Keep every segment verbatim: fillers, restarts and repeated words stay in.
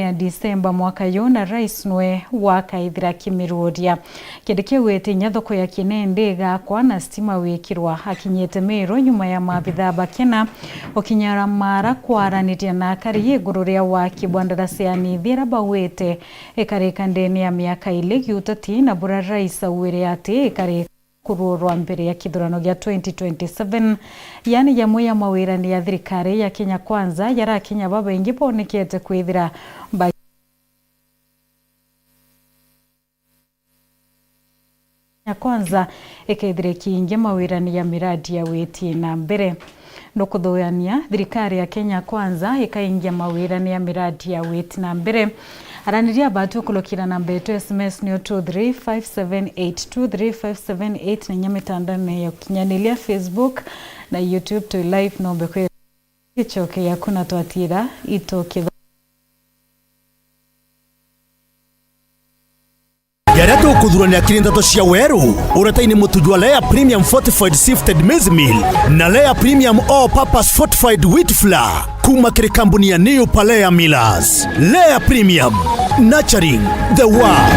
ya Disemba mwaka juu, na rais nwe wakaithira kimiruria. Kindiki augite inya thoko ya Kinende igakwa na stima wikirwa. Akinyite Meru nyuma ya maabithaa ba Kenya gukinyara Mara kwaraniria na akari iguru ria waki bwa ndaraca ya Nithi iria baugite ikarika ndene ya miaka ili giutati na bura rais augire ati ikarika kururwa mbere ya kithurano gia twenty twenty-seven, yaani jamwe ya mawirani ya thirikari ya Kenya Kwanza, jara Akenya babaingi bonekete kwithira ba-, Kenya Kwanza ikethire ikiingia mawirani ya miradi ya witi na mbere. Ndukuthuania, thirikari ya Kenya Kwanza ikaingia mawirani ya miradi ya witi na mbere. Araniria batu ukulukira namba yetu ya S M S niyo two three five seven eight, two three five seven eight, na inya mitandaone ya ukinyaniria, Facebook na YouTube, twi live, nombe kwi gicoke yaku na twatira itu kitho. Jaria tukuthurania kiri ndeto cia weru, uretaini mutu jwa Lea Premium Fortified Sifted Maize Meal na Lea Premium All Purpose Fortified Wheat Flour kuma kiri kambuni ya New Palea Millers. Lea Premium, nurturing the world.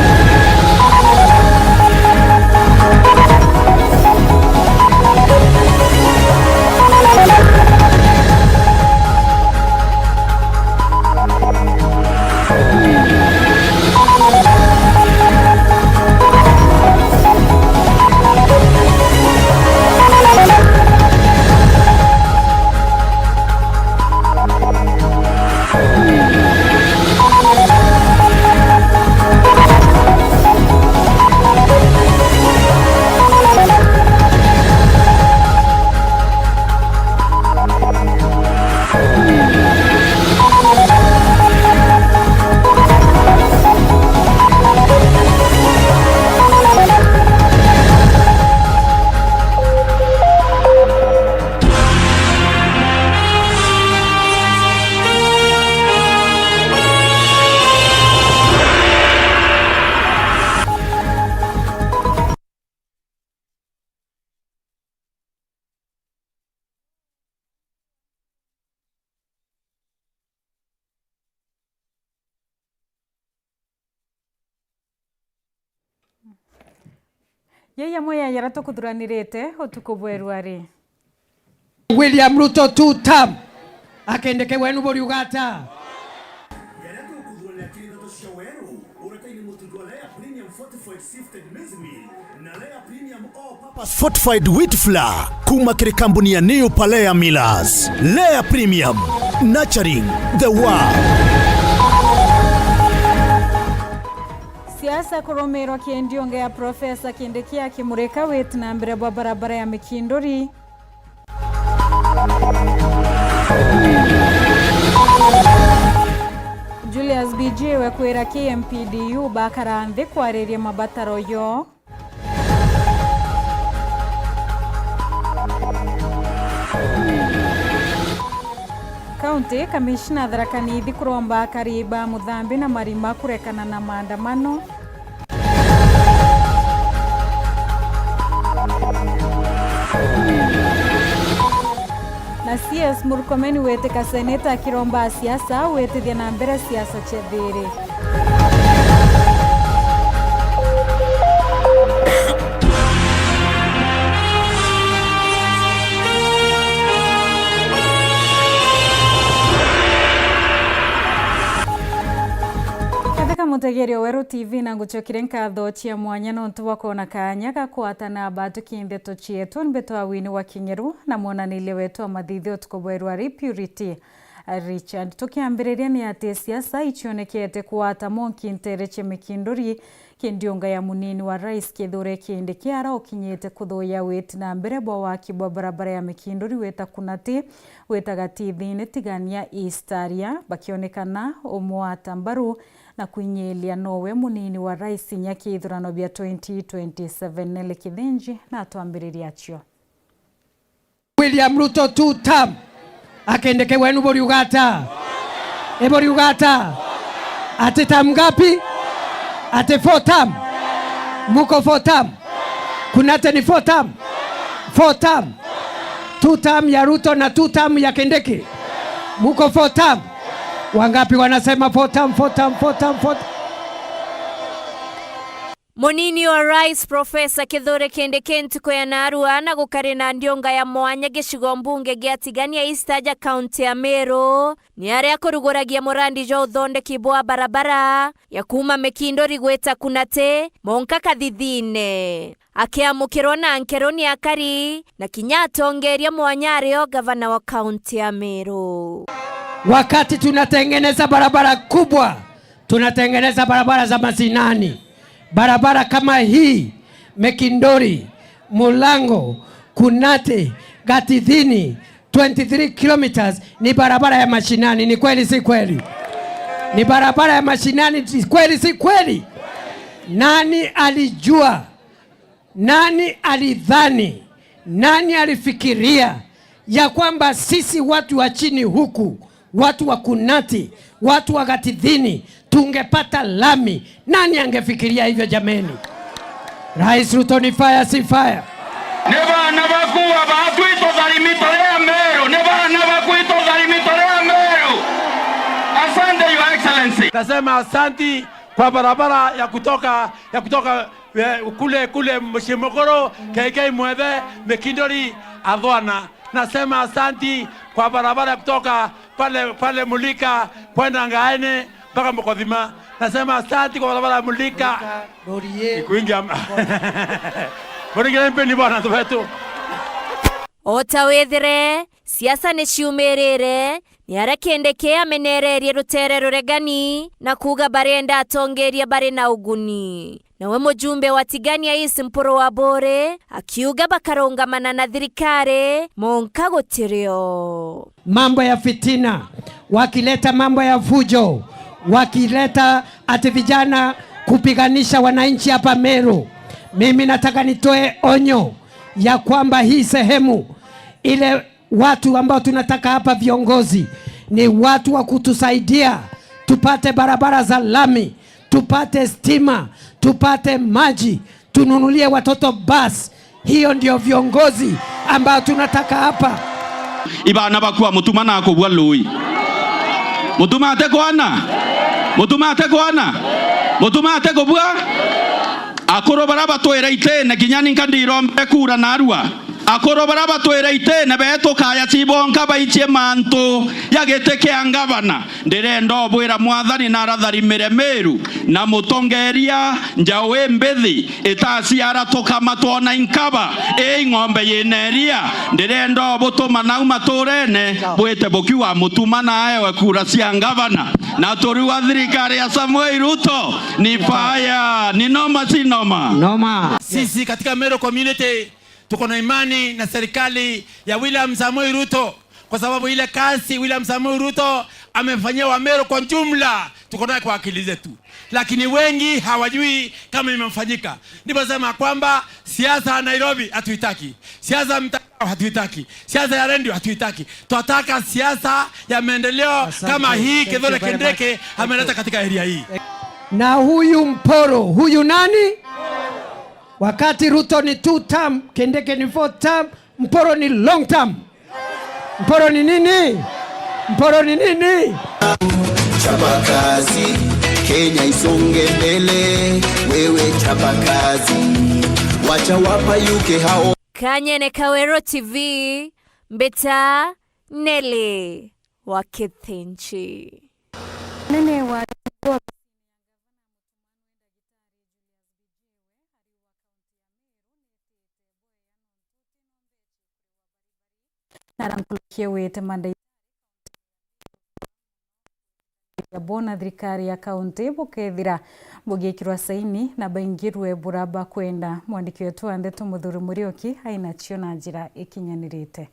Yai amwe ya yara tukuthuranirite utuku bwerua ri. William Ruto two term. Akendeke wenu buriuga ata? Yara tukuthuranira kiri ndeto cia weru, uretaini mutu jwa Lea Premium Fortified Sifted Maize Meal na Lea Premium All Purpose Fortified Wheat Flour kuma kiri kambuni ya New Palea Millers. Lea Premium, nurturing the world. Siasa kurumirwa kindiunge ya Profesa Kindiki akimurika witi na mbere bwa barabara ya Mikinduri. Julius Bijiwe kwira K M P D U bakara nthi kwariria mabataro yoo. County Commissioner Tharaka Nithi kuromba akari ba Muthambi na Marima kurekana na maandamano. Na C S Murkomen witika seneta akiromba asiasa witithia na mbere siasa cia thiri. Kathika mutegerio Weru T V na ngucokire nkatho cia mwanya nontu bwa kwona kaanya ga kwatana batuki ndeto cietu. Mbitwa Wini wa Kinyeru na mwonanirie wetu wa mathithi utuku bwerua ri Purity Richard. Tukiambiriria ni ati siasa icionekete kuwata monki ntere cia Mikinduri, kindiunga ya munini wa rais Kithure Kindiki ara ukinyite kuthuya witi na mbere bwa waki bwa barabara ya Mikinduri wita Kunati wita Gatithini tigania East Aria, bakionekana umwata mbaru na kwinyilia nowe munini wa rais inya kithurano bia twenty twenty-seven. Nelly Kithinji na atwambiriria acio. William Ruto two term. Akendeke wenu buriuga ata? E, buriuga ata? Ati term ngapi? Ati four term. Muko four term. Kunate ni four term. Four term. Two term ya Ruto na two term ya Kindiki. Muko four term. Wangapi wanasema four term, four term, four term, four term? Munini wa Rais Professor Kithure Kindiki ntuku ya narua na gukari na ndiunga ya mwanya gicigo mbunge gia Tigania East aja kaunti ya Meru, ni aria akuruguragia murandi jwa uthondeki bwa barabara ya kuuma Mikinduri gwita Kunati, monka Kathithine. Akiamukirwa na nkero ni akari na kinya atongeria mwanya ario gavana wa kaunti ya Meru. Wakati tunatengeneza barabara kubwa, tunatengeneza barabara za mashinani. Barabara kama hii, Mikinduri, Mulango, Kunati, Gatithini, twenty-three kilometers ni barabara ya mashinani. Ni kweli, si kweli? Ni barabara ya mashinani, ni kweli, si kweli? Nani alijua? Nani alidhani? Nani alifikiria ya kwamba sisi watu wa chini huku, watu wa Kunati, watu wa Gatithini, tungepata lami? Nani angefikiria hivyo jameni? Rais Ruto, ni fire, si fire? Ni bana baku aba twitutharimi turi Ameru, ni bana baku itutharimi turi Ameru. Asante, Your Excellency. Nasema asanti kwa barabara ya kutoka, ya kutoka, eh, kule, kule Mucii Mukuru, K K Mwethe, Mikinduri, Athwana. Nasema asanti kwa barabara ya kutoka pale, pale Mulika kwenda Ngaene mpaka Mukothima. Nasema asanti kwa barabara ya Mulika. Mulika, Rorie. Ikuingia m-, Muringire mpeni bwana, antu betu. O ta withire, siasa ni ciumirire, ni aria Kindiki amenererie rutere ruregani na kuuga barienda atongeria bari na uguni. Nawe mujumbe wa Tigania East Mpuru wa Buri akiuga bakarungamana na thirikari, monka gutirio. Mambo ya fitina, wakileta mambo ya fujo, wakileta ati vijana kupiganisha wananchi hapa Meru. Mimi nataka nitoe onyo ya kwamba hii sehemu ile watu ambao tunataka hapa viongozi ni watu wa kutusaidia tupate barabara za lami, tupate stima, tupate maji, tununulie watoto bus. Hiyo ndio viongozi ambao tunataka hapa. Ibana bakua mutuma na kubua lui. Mutuma ate kwana? Mutuma ate kwana? Mutuma ate kubua? Akuru bara batwira itine, kinya ninka ndirombe kura narua. Akuru bara batwira itine betu kaya cibonka baicie mantu ya giti kia ngavana. Ndirenda ubwira Mwathani naratharimire Meru na mutongeria njawi mbithi itaciara tukama twona inkaba, ii ng'ombe yina iria. Ndirenda ubutuma nau maturene bwite bukiuga mutuma na aewe kura cia ngavana. Na turiuga thirikari ya Samuel Ruto ni fire, ni noma si noma. Noma. Sisi katika Meru community tuko na imani na serikali ya William Samoei Ruto, kwa sababu ile kazi William Samoei Ruto amefanyia Wameru kwa jumla, tuko nayo kwa akili zetu, lakini wengi hawajui kama imefanyika. Ndipo sema kwamba siasa ya Nairobi hatuitaki, siasa ya mtandao hatuitaki, siasa ya redio hatuitaki. Twataka siasa ya maendeleo kama hii Kithure Kindiki ameleta katika area hii. Na huyu Mpuru, huyu nani? Wakati Ruto ni two term, Kindiki ni four term, Mpuru ni long term. Mpuru ni nini? Mpuru ni nini? Chapa kazi, Kenya isonge mbele, wewe chapa kazi. Wacha wapayuke hao. Kanyene Kawero T V, mbita Nelly wa Kithinji. Nene wa Narankulukie wite mandai ya bona thirikari ya kaunti bukethira bugikirwa saini na baingirwe buraba kwenda. Mwandiki wetu wa ndeto Muthuri Muriuki ainacio na njira ikinyanirite.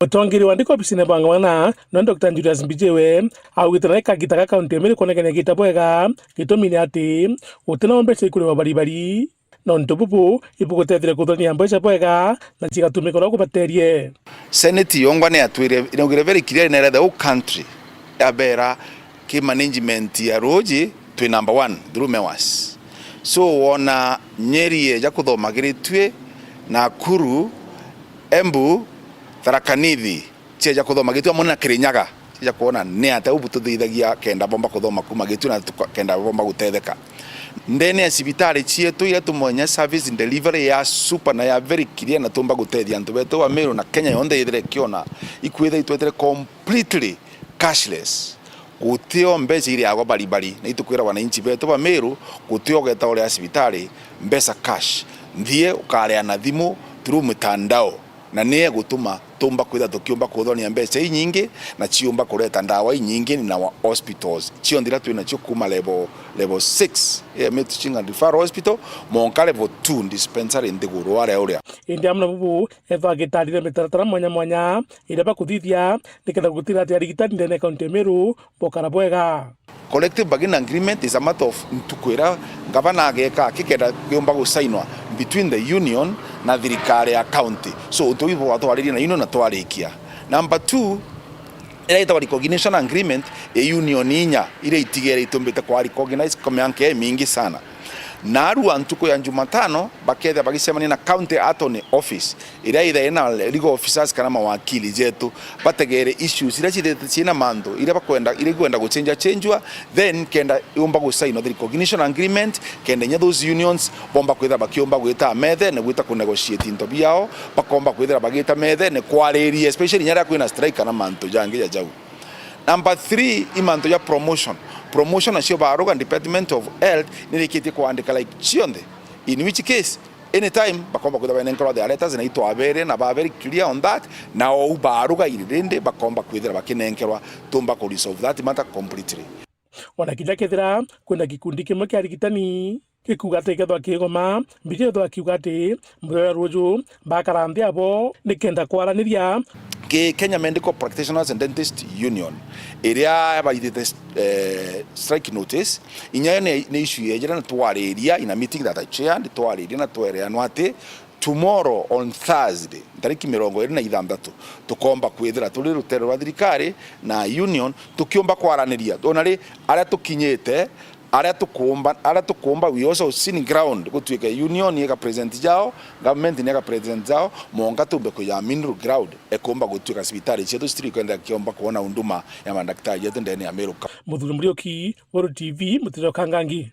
Mutongeri wa ndiko obisine bwa ngavana, no Doctor Julius Mbijiwe, augite nawe kagita ga kaunti ya Meru kwonekania gita bwega, gitumi ni ati gutina mbeca ikurihwa baribari. Nontu bubu ibugutethire kuthurania mbeca bwega na cigatumika uria kubaterie. Senate yongwa ni yatwire, inaugire very clear, inera the whole country yabera ki management ya ruuji twi number one through MEWAS. So wona Nyeri yeja kuthoma giritue, Nakuru, Embu, Tharaka Nithi cieja kuthoma giritue amwe na Kirinyaga. ja kwona ni atia ubu tuthithagia kenda bomba kuthoma kuma Gitui na tuka-, kenda bomba gutetheka. Ndene ya cibitari cietu iria tumwenya service delivery ya super na ya very clear na tumba gutethia antu betu ba Meru na Kenya yonthe ithire kiona ikwitha itwetire completely cashless. Gutio mbeca iriagwa baribari, na itukwira wananchi betu ba Meru, gutio ugeta uria cibitari mbeca cash. Nthie ukaria na thimu through mitandao, na ni egutuma tumba kwitha tukiumba kuthwania mbeca inyingi na ciumba kureta ndawa inyingi in our hospitals cionthe iria twina cio kuma level, level six, eh, Meru Teaching and Referral Hospital, monka level two dispensary nthiguru aria uria. Indi amwe na bubu, ethwa agitarire mitaratara mwanya mwanya iria bakuthithia nikenda gutira ati arigitani ndene ya kaunti ya Meru bokara bwega. Collective bargaining agreement is a matter of ntuku iria ngavana ageka akikenda giumba gusainwa between the union na thirikari ya county. So, untu buu twaririe na union na twarikia. Number two, iria itagwa recognition agreement, i union inya iria itigere itumbite kwa recognize kwa mianka imingi sana. Narua ntuku ya Jumatano, bakethia bagicemania na County Attorney Office, iria ithaire na legal officers kana mawakili jetu, bategere issues iria cithete ciina mantu, iria bakwenda, iria ikwenda guchenja chenjwa, then kenda yumba gusainwa the recognition agreement, kenda inya those unions bomba kwithira bakiumba gwita methene, gwita kunegotiate into biao, bakomba kwithira bagita methene, kwariria, especially inya riria kwina strike kana mantu jangi ja jau. Number three, i mantu ja promotion. Promotion nacio baruga Department of Health nirikitie kwandika like cionthe. In which case, anytime, bakomba kwithira banenkerwa their letters, na itwabere na ba very clear on that, na ou baruga irindi bakomba kwithira bakinenkerwa, tumba ku resolve that matter completely. Ona kinya kethira kwina gikundi kimwe kia arigitani gikuuga ati gikethwa kigoma, mbiji ithwa kiuga ati muthenya ruju bakara nthi abo nikenda kwaraniria. Ki Kenya Medical Practitioners and Dentist Union, iria baithite, eh, strike notice, inya yo ni, ni issue yejire na twariria in a meeting that I chaired, twariria na twereanwa ati tomorrow on Thursday, ntariki mirongo iri na ithanthatu, tukomba kwithira turi rutere rwa thirikari na union tukiumba kwaraniria. Ona ri, aria tukinyite, aria tukuumba, aria tukuumba, we also sit in ground, gutuike union ika present jao, government ni ika present jao, monga tumbe kuja middle ground, ekumba gutuika cibitari cietu citiri kwenda kiomba kuona huduma ya madaktari jetu ndene ya Meru County. Muthuri Muriuki, Weru T V, Mutiro Kangangi.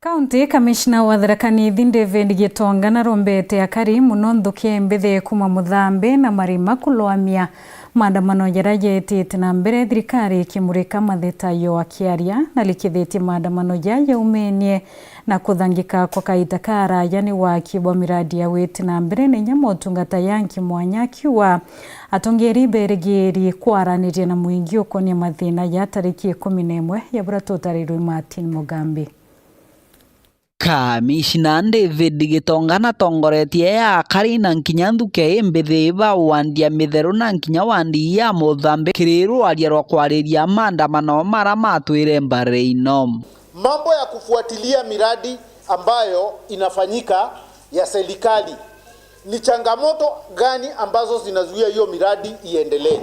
County Commissioner wa Tharaka Nithi David Gitonga narombete akari mono nthuki ya Imbithi kuuma Muthambi na Marima kulwamia maandamano jaria jetite na mbere, thirikari ikimurika matheta yo. Akiaria na rikithitie maandamano jaria jaumenie na kuthangika kwa kaita karaya ni waki bwa miradi ya gwiti na mbere na inya motungata ya nki mwanya, akiuga atongeri berigiri kwaraniria na mwingi ukonia mathina ya tariki ikumi na imwe ya buria tutarirwe Martin Mugambi. Kamishina David Gitonga natongoretie akari na nkinya nthuke imbithi ba wandi ya Mitheru na nkinya wandi ya Muthambi kiri rwaria rwa kwariria maandamano mara matwire mbari ino. Mambo ya kufuatilia miradi ambayo inafanyika ya serikali, ni changamoto gani ambazo zinazuia hiyo miradi iendelee?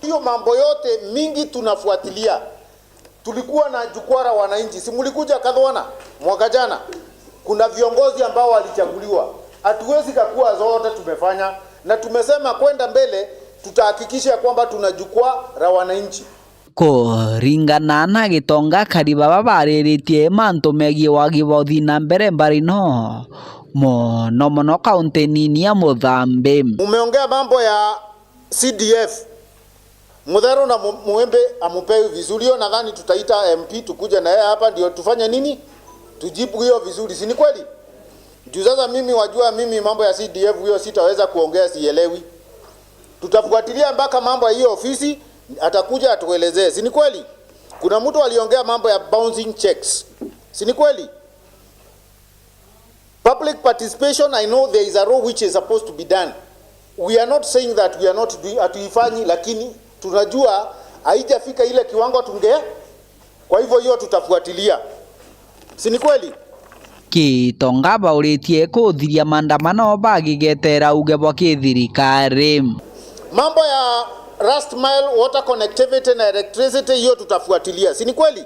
Hiyo mambo yote mingi tunafuatilia. Tulikuwa na jukwaa la wananchi, si mlikuja Kathwana mwaka jana? Kuna viongozi ambao walichaguliwa, hatuwezi kakua zote tumefanya, na tumesema kwenda mbele tutahakikisha kwamba tuna jukwaa la wananchi. Kuringana na Gitonga, akari baba bariritie mantu megii wagi bwa uthii na mbere mbari no, mono mono kaunti nini ya Muthambi. Umeongea mambo ya C D F. Mutheru na Mu-, Muimbi amupewi vizuri, hiyo nadhani tutaita M P tukuje na yeye hapa ndio tufanye nini? Tujibu hiyo vizuri, si ni kweli? Juu sasa mimi wajua, mimi mambo ya C D F hiyo sitaweza kuongea, sielewi. Tutafuatilia mpaka mambo ya hiyo ofisi, atakuja atuelezee, si ni kweli? Kuna mtu aliongea mambo ya bouncing checks, si ni kweli? Public participation, I know there is a role which is supposed to be done. We are not saying that we are not doing, hatuifanyi, lakini tunajua haijafika ile kiwango tunge-, kwa hivyo hiyo tutafuatilia. Si ni kweli? Gitonga bauritie kuthiria maandamano bagigetera uge bwa kithirikari. Mambo ya last mile water connectivity na electricity, hiyo tutafuatilia. Si ni kweli?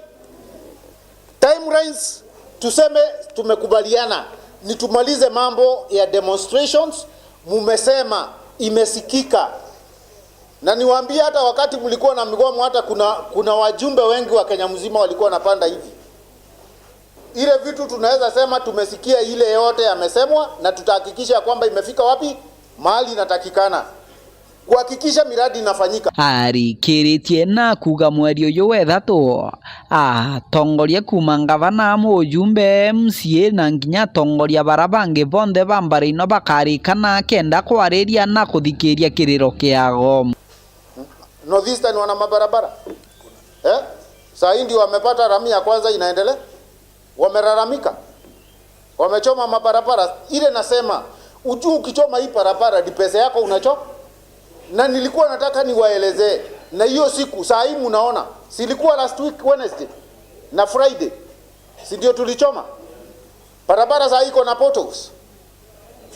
Timelines, tuseme tumekubaliana, nitumalize mambo ya demonstrations, mumesema imesikika. Na niwaambie, hata wakati mlikuwa na migomo, hata kuna, kuna wajumbe wengi wa Kenya mzima walikuwa wanapanda hivi. Ile vitu tunaweza sema tumesikia ile yote yamesemwa, na tutahakikisha kwamba imefika wapi? Mahali inatakikana. Kuhakikisha miradi inafanyika. Arikiritie na kuuga mweri uyu wa ithatu, atongoria kuuma ngavana, mujumbe, M C A na nginya atongoria bara bangi bonthe ba mbara ino bakarikana kenda kwariria na kuthikiria kiriro kiao. North Eastern wana mabarabara. Eh? Saa hii ndio wamepata rami ya kwanza inaendelea. Wamelalamika. Wamechoma mabarabara. Ile nasema, ujue ukichoma hii barabara, ni pesa yako unacho-. Na nilikuwa nataka niwaelezee. Na hiyo siku, saa hii mnaona, si ilikuwa last week Wednesday na Friday, si ndio tulichoma? Barabara saa hii iko na potholes.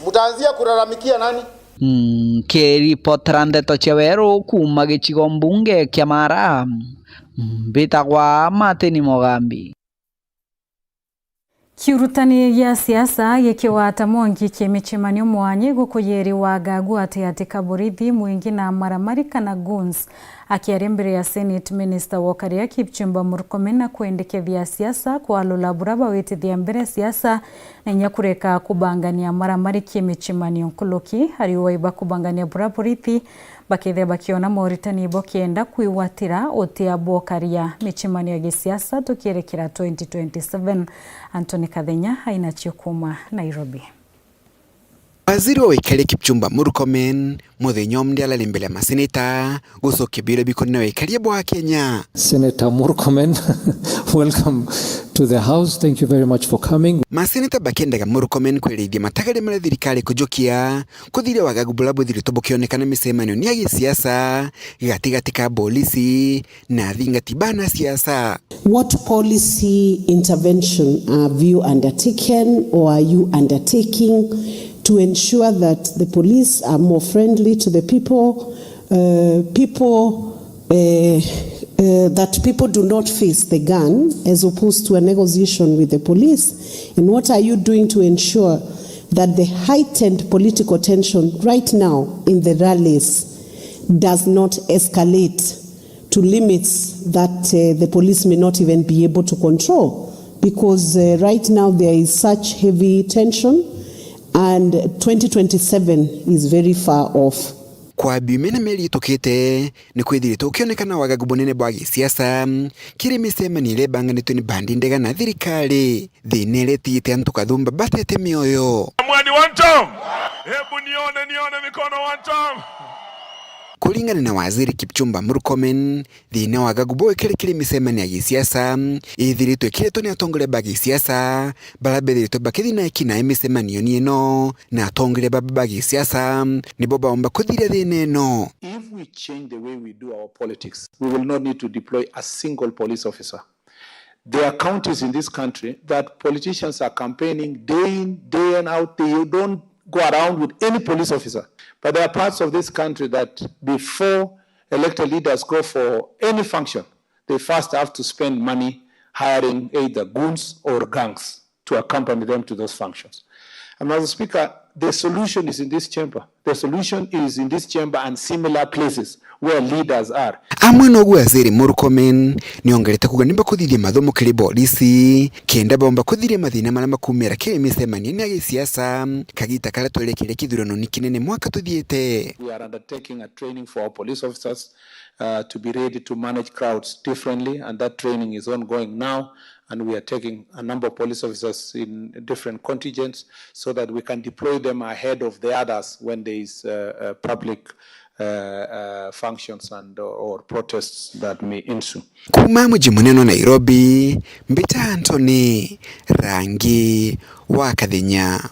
Mtaanzia kulalamikia nani? Nkiripotera ndeto cia weru kuuma gicigo mbunge kia Mara, mbitagwa Martin Mugambi. Kiurutani gia siasa gikigwata mwanki kimicemanio mwanya igukuyiri wagagu ati ati ka borithi mwingi na maramari kana goons. Akiaria mbere ya Senate, Minister wa Ukaria Kipchumba Murkomen akwendekethia siasa kwalula bura bawitithia mbere siasa na inya kureka kubangania maramari kimicemanio. Nkuruki ariuga iba kubangania bura borithi bakethira bakiona moritani bo kenda kwigwatira utia bwokaria micemanio ya gisiasa tukierekera twenty twenty-seven. Anthony Kathenya ainacio kuuma Nairobi. Waziri wa wikaria Kipchumba Murkomen muthenya umwe arari mbere ya maseneta gucokia biuria bikonainie na wikaria bwa Kenya. Senator Murkomen, welcome to the House. Thank you very much for coming. Maseneta bakiendaga Murkomen kwerithia matagari maria thirikari kujukia kuthiria wagagu buria bwithiritwe bukionekana micemanioni ya gisiasa gatigati ka bolisi na athingati bana siasa. What policy intervention have you undertaken or are you undertaking to ensure that the police are more friendly to the people, uh, people, uh, uh, that people do not face the gun as opposed to a negotiation with the police? And what are you doing to ensure that the heightened political tension right now in the rallies does not escalate to limits that, uh, the police may not even be able to control, because, uh, right now there is such heavy tension and twenty twenty-seven is very far off. Kwa biumia na mieri itukite, ni kwithiritwe ukionekana wagagu bunene bwa gisiasa kiri micemanio iria ibanganitwe ni bandi ndega na thirikari. Thina iria itigite antu kathumba batete mioyo. Mwani one term. Hebu nione, nione mikono one term. Kuringana na Waziri Kipchumba Murkomen, thina wa wagagu buu ikiri kiri micemanio ya gisiasa ithiritwe ikiritwe ni atongoria ba gisiasa baria bethiritwe bakithina eki na micemanio ino, na atongoria baba ba gisiasa nibo baumba kuthiria thina ino. If we change the way we do our politics, we will not need to deploy a single police officer. There are counties in this country that politicians are campaigning day in, day in, out. They don't go around with any police officer. But there are parts of this country that before elected leaders go for any function, they first have to spend money hiring either goons or gangs to accompany them to those functions. And Mister Speaker, the solution is in this chamber. The solution is in this chamber and similar places where leaders are. Amwe noguo Waziri Murkomen niongerete kuuga nimba kuthithia mathomo kiri borisi kenda baumba kuthiria mathina maria makumira kiri micemanio ya gisiasa kagita karia twerekeire kithurano ni kinene mwaka tuthiite. We are undertaking a training for our police officers, uh, to be ready to manage crowds differently, and that training is ongoing now. And we are taking a number of police officers in different contingents so that we can deploy them ahead of the others when there is, uh, uh, public, uh, uh, functions and, uh, or protests that may ensue. Kuuma muji munene wa Nairobi, mbita Anthony Rangi wa Kathenya.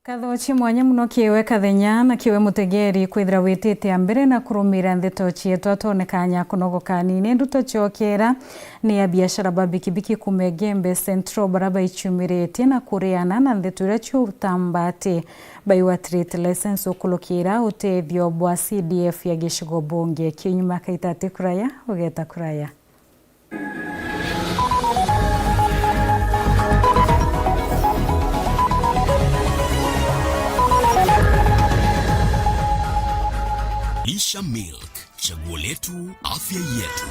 Nkatho cia mwanya mono kiwe Kathenya na kiwe mutegeri kwithira witite a mbere na kurumira ndeto cietu atonekanya kunogoka nini nduto ciokera ni a biashara ba bikibiki kuuma Igembe Central bara baichumiritie na kuriana na ndeto iria ciutamba ati baiwa trade license ukulukira utethio bwa C D F ya gicigo bunge kiu nyuma kaita ati kuraya ugeta kuraya. Isha Milk, chaguo letu, afya yetu.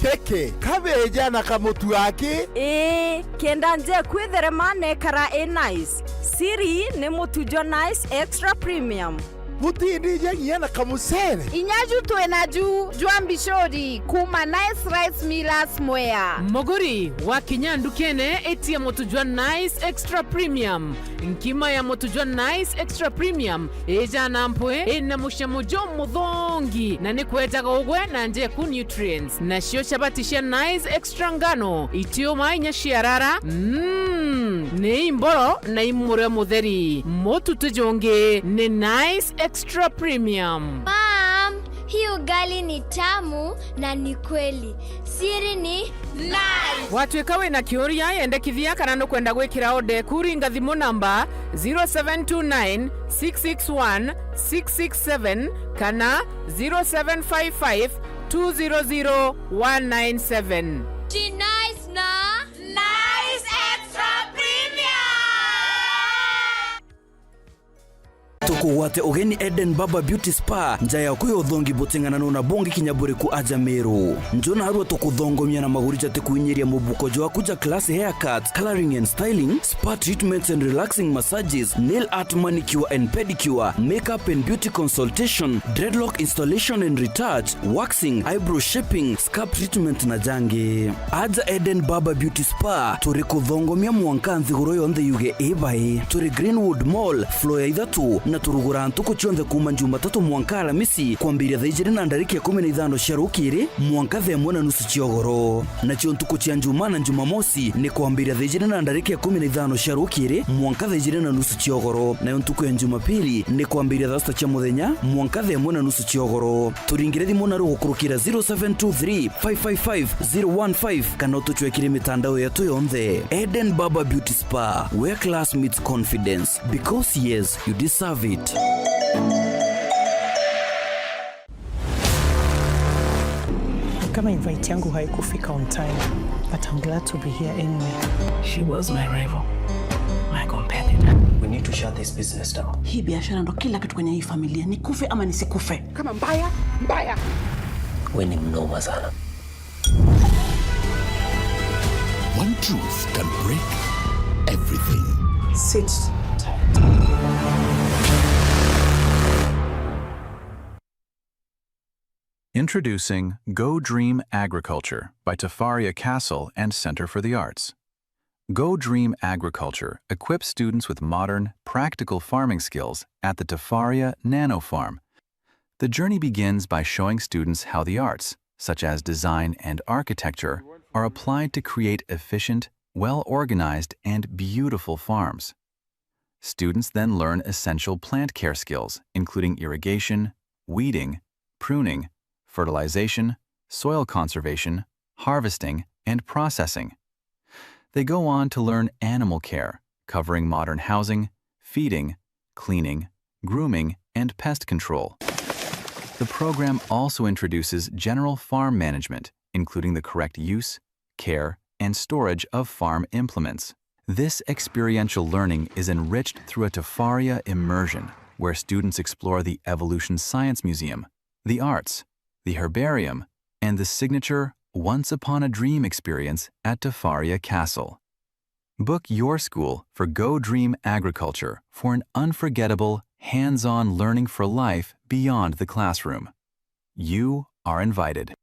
Keke, kabeja na kamutu aki? Ii, kenda nje kwitherema nekara i nice. Siri ni mutu jwa Nice Extra Premium. Butindija nginya na kamucere. Inya ju twina ju jwa mbicuri kuma Nice Rice Millers Mwea. Muguri, wakinya ndukene, itia mutu jwa Nice Extra Premium. Nkima ya mutu jwa Nice Extra Premium ijana mpwi, ina mucamo jumuthongi, na ni kwejaga ugwe na njeku nutrients. Nacio chabati cia Nice Extra ngano, itiuma inya ciarara, mm, ni imboro na imurio mutheri. Mutu ti jungi, ni Nice Extra Premium. Mom, hii ugali ni tamu na ni kweli. Siri ni Nice. Watwika wina kiuria, yendekithia kana nukwenda gwikira order eku, ringa thimu namba zero seven two nine, six six one, six six seven kana zero seven five five, two zero zero, one nine seven. Ji Nice na Nice Extra Premium. Tukugwate ugeni Eden Barber Beauty Spa, nja yaku ya uthongi buting'anano na bungi kinya buriku aja Meru. Nju narua tukuthongomia na maguri jatikuinyiria mubuko jwaku ja class haircuts, coloring and styling, spa treatments and relaxing massages, nail art, manicure and pedicure, makeup and beauty consultation, dreadlock installation and retouch, waxing, eyebrow shaping, scalp treatment na jangi. Aja Eden Barber Beauty Spa, turi kuthongomia mwanka nthiguru yonthe yuge ibai. Turi Greenwood Mall, floor ya ithatu, na turuguraa ntuku cionthe kuuma Jumatatu mwanka Aramisi, kwambiria thaa ijiri na ndarika ikumi na ithano cia rukiri mwanka thaa imwe na nusu cia ugoro. Nacio ntuku cia Njumaa na Jumamosi ni kwambiria thaa ijiri na ndarika ikumi na ithano cia rukiri mwanka thaa ijiri na nusu cia ugoro, nayo ntuku ya Jumapili ni kwambiria thaa sita cia muthenya mwanka thaa imwe na nusu cia ugoro. Turingire thimu naru gukurukira zero seven two three, five five five, zero one five, kana utucwekire mitandao yetu yonthe. Eden Barber Beauty Spa, where class meets confidence. Because yes, you deserve it. Kama invite yangu haikufika on time, but I'm glad to be here anyway. She was my rival, my competitor. We need to shut this business down. Hii biashara ndo kila kitu kwenye hii familia. Nikufe ama nisikufe. Kama mbaya, mbaya. We ni mnoma sana. One truth can break everything. Sit tight. Introducing Go Dream Agriculture by Tafaria Castle and Centre for the Arts. Go Dream Agriculture equips students with modern, practical farming skills at the Tafaria Nano Farm. The journey begins by showing students how the arts, such as design and architecture, are applied to create efficient, well-organized, and beautiful farms. Students then learn essential plant care skills, including irrigation, weeding, pruning, fertilization, soil conservation, harvesting, and processing. They go on to learn animal care, covering modern housing, feeding, cleaning, grooming, and pest control. The program also introduces general farm management, including the correct use, care, and storage of farm implements. This experiential learning is enriched through a Tafaria immersion, where students explore the Evolution Science Museum, the arts, the herbarium, and the signature Once Upon a Dream experience at Tafaria Castle. Book your school for Go Dream Agriculture for an unforgettable, hands-on learning for life beyond the classroom. You are invited.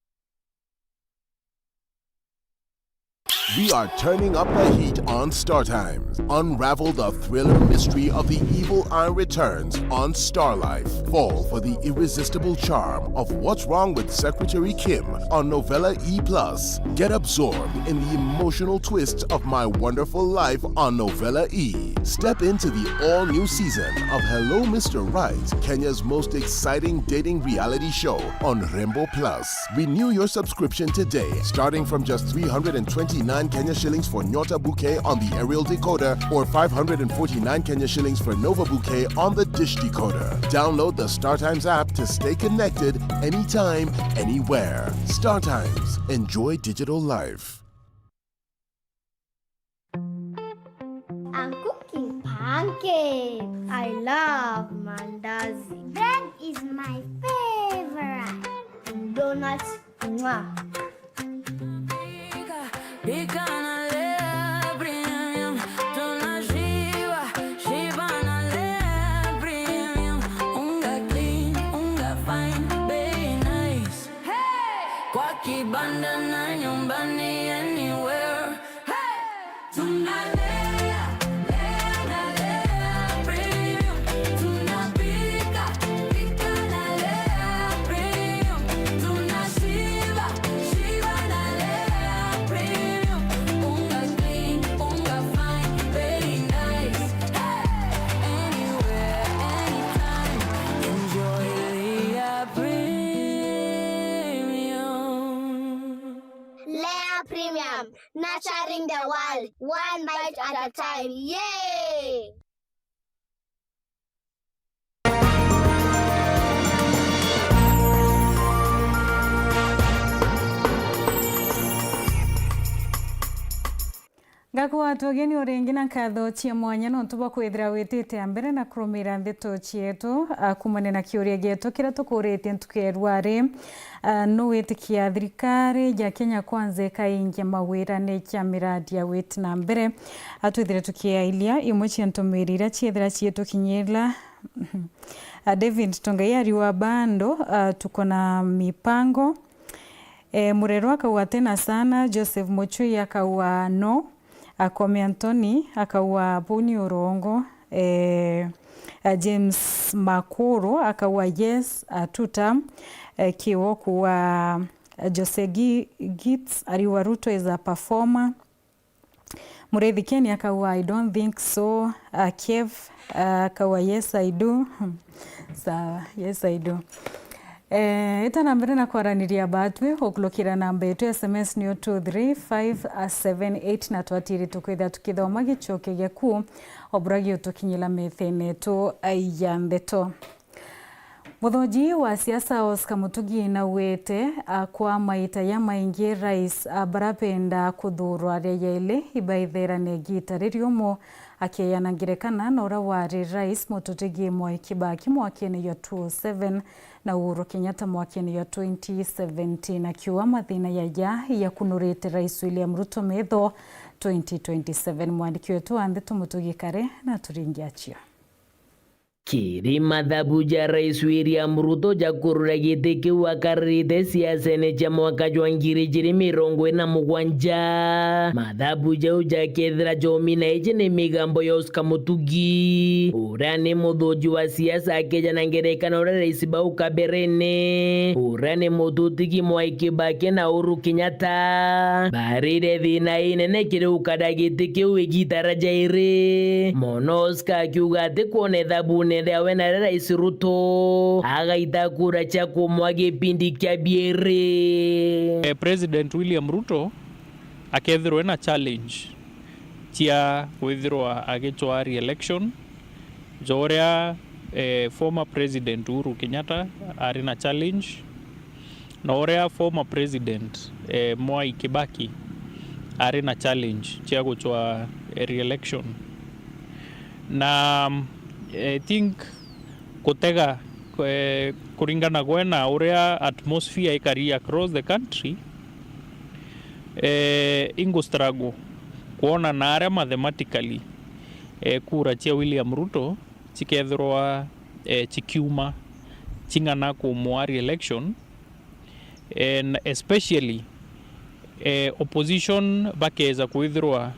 We are turning up the heat on Star Times. Unravel the thriller mystery of the evil eye returns on Star Life. Fall for the irresistible charm of What's Wrong with Secretary Kim on Novella E plus. Get absorbed in the emotional twists of My Wonderful Life on Novella E. Step into the all-new season of Hello Mister Right, Kenya's most exciting dating reality show on Rembo Plus. Renew your subscription today, starting from just three hundred and twenty-nine Kenya shillings for Nyota Bouquet on the aerial decoder or five hundred and forty-nine Kenya shillings for Nova Bouquet on the dish decoder. Download the StarTimes app to stay connected anytime, anywhere. StarTimes. Enjoy digital life. I'm cooking pancakes. I love mandazi. Bread is my favorite. Donuts, mwah. Pika na Lea Premium, tunashiba, shiba na Lea Premium. Unga clean, unga fine, bei nice. Hey! Kwa kibanda na nyumbani, anywhere. Hey! Tunalea, lea na Lea Premium. Tunapika, pika na Lea Premium. Tunashiba, shiba na Lea Premium. Unga clean, unga fine, very nice. Hey! Anywhere, anytime, enjoy Lea Premium. Lea Premium, nurturing the world, one bite at a time. Yay! Ngakugwata ugeni o ringi na nkatho cia mwanya nontu bwa kwithira witite a mbere na kurumira ndeto cietu, a, kumania na kiuria gietu kiria tukuritie ntuku ya rwari, a, nu witikia thirikari ya Kenya Kwanza ikaingia mawirane ja miradi ya witi na mbere? A, twithire tukiairia imwe cia ntumiri iria ciethira ciitukinyira. A, David Tongai ari wa bando, a, tuko na mipango. E, Murero akauga tena sana, Joseph Muchui akauga no, Akome Anthony akauga buu ni urongo, e, a, James Makuru akauga yes, a, two term, e, Kiwo kuuga, a, Jose Gi-, Gits ariuga Ruto is a performer. Murithi Ken akauga, "I don't think so." Uh, Kev, uh, akauga, "Yes, I do." Sawa, yes, I do. Eh, ita na mbere na kwaraniria batwi, ukulukira namba yetu ya S M S ni o two three five seven eight, na twatiri tukwithira tukithoma gichoke giaku, o bura giutukinyira methene yetu ya ndeto. Muthoji wa siasa Oscar Mutugi naugite, a, kwa maita jamaingi rais, a, barapenda kuthuurwa ria jaili ibaitherane igita ririumu, akeyana ngerekana na uria wari rais mututigi Mwai Kibaki mwakene jwa two oh seven na Uhuru Kenyatta mwakene jwa twenty seventeen, akiuga mathina jaja jakunurite rais William Ruto metho twenty twenty-seven. Mwandiki wetu wa ndeto Mutugi Kare na turingi achio. Kiri mathabu ja Rais William Ruto ja kurura giti kiu akaririte siasene cia mwaka jwa ngiri ijiri mirongo iri na mugwanja, mathabu jau jakethira jomi na iji ni migambo ya Oscar Mutugi, uria ni muthuji wa siasa akeja na ngerekano uria rais bau kaberene, uria ni mututigi Mwai Kibaki na Uhuru Kenyatta barire thina inene kiri ukara giti kiu igita ria jairi mono. Oscar akiuga ati kwona ithabune riawe na ria Rais Ruto agaita kura cia kumwa gipindi kia bieri. Eh, President William Ruto akethirwa ena challenge cia kwithirwa agicwaa re-election, ja uria, eh, former President Uhuru Kenyatta ari na challenge, na uria former President, eh, Mwai Kibaki ari na challenge cia gucwaa, eh, re-election. Na, eh, I think kutega, eh, kuringana gwe na uria atmosphere ikari across the country, eh, ingu struggle kwona na aria mathematically, eh, kura cia William Ruto cikethirwa, eh, cikiuma cing'ana kumwa re-election, and especially Eh, opposition bakeza kwithirwa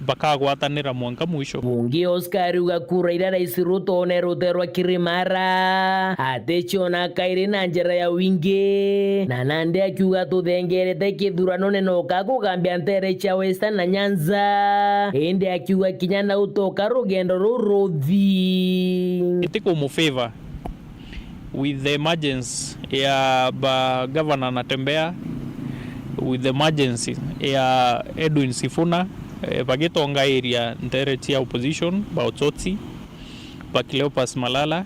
bakagwatanira mwanka mwisho. Bungi Oscar ariuga kura iria Rais Ruto oneruterwa Kirimara aticiona kairi na njira ya wingi, na nandi akiuga tuthengerete kithuranone noka kugambia ntere cia Western na Nyanza, indi akiuga kinya nau toka rugendo ruru ruthi. Iti kumufavor with the emergence ya ba governor Natembeya, with the emergence ya Edwin Sifuna, eh, bagitongairia ntere cia opposition, ba Otsotsi, ba Cleopas Malala.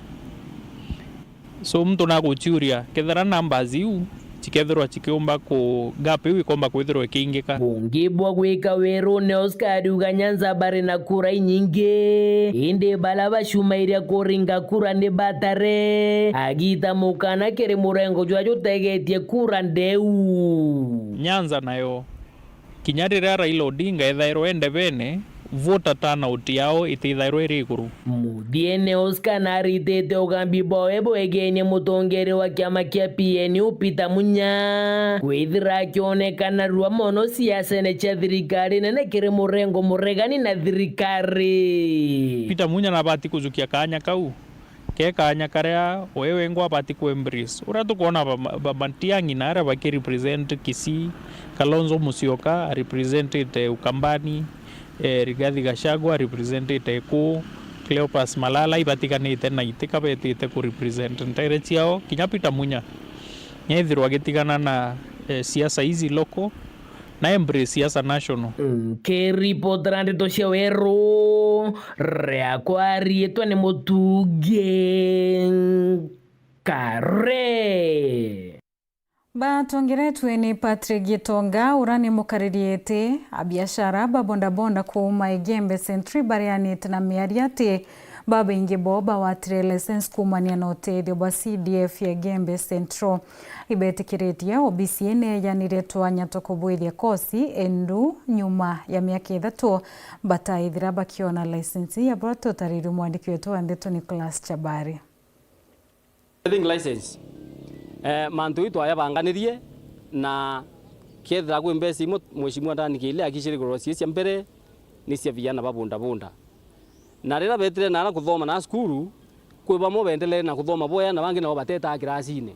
So, muntu naguciuria, kethira numbers iu cikethirwa cikiumba ku, gap iu ikomba kwithirwa ikiingika. Bungi bwa gwika wirune, Oscar ariuga Nyanza bari na kura inyingi, indi baria bacumairia kuringa kura ni batare, agita mukana kiri murengo jwa jutegetie kura ndeu. Nyanza nayo, kinya riria Raila Odinga ethairwa e ndebene, voter turnout yao itithairwa iri iguru. Muthiene, Oscar naritite ugambi bwawe bwegenie mutongeria wa kiama kia P N U Peter Munya kwithira akionekana rua mono siasene cia thirikari nene kiri murengo muregani na thirikari. Peter Munya nabati kujukia kaanya kau. Ke kaanya karia we wengwa abati ku embrace. Uria tukwona ba, ba Matiang'i na aria baki represent Kisii, Kalonzo Musyoka representite Ukambani, eh, Rigathi Gachagua representite Ekuu, Cleopas Malala ibatiganite na iti kabetite ku represent ntere ciao, kinya Peter Munya. Nyethirwa agitigana na, eh, siasa izi local, na embrace siasa national. Nkiripotera ndeto cia weru, riakwa riitwa ni Mutungi Kare. Batongeretwe ni Patrick Gitonga, ura ni mukariri iti, abiashara ba bodaboda kuuma Igembe Central bareanite na miario ati babaingi bo bawatire license kuumania na utethio bwa C D F ya Igembe Central. Ibetikiritie obisi neejanire twanya twa kubwithia kosi, indu nyuma ya miaka ithatu bataithira bakiona license ya bura. Tutarirwe mwandiki wetu wa ndeto Nicholas Chabari. Driving license. Eh, mantu iu twayabanganirie na kethira kwi mbeca imwe Mheshimiwa Ndani Kiili akicirigurwa cie cia mbere ni cia vijana ba bodaboda. Na riria betire naara kuthoma na cukuru, kwi bamwe beendelee na kuthoma bwea na bangi nabo batetaa kirasine.